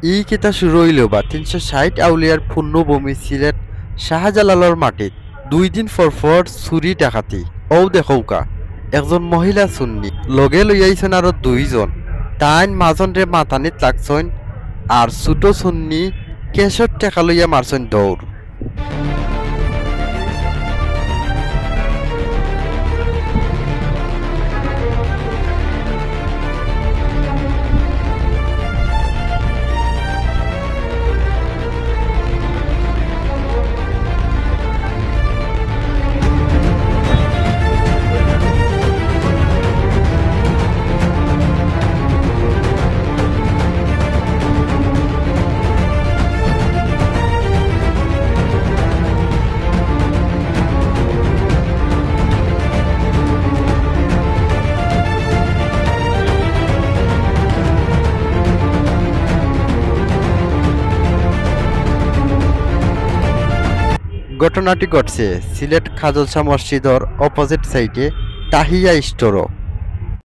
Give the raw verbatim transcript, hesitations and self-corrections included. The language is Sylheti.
ই কিতা শুরু অইলো বা? তিনশো ষাইট আউলিয়ার পুণ্যভূমি সিলেট শাহজালালর মাটিত দুই দিন পর পর চুরি ডাকাতি। অউ দেখউক্কা, একজন মহিলা চুন্নি, লগে লইয়া আইছইন আরো দুইজন। তাইন মাজনরে মাতানিত লাগছইন, আর ছুটো চুন্নি ক্যাশর টেকা লইয়া মারছইন দৌড়। ঘটনাটি ঘটছে সিলেট কাজল শাহ মসজিদর অপোজিট সাইডে তাহিয়া স্টোরো।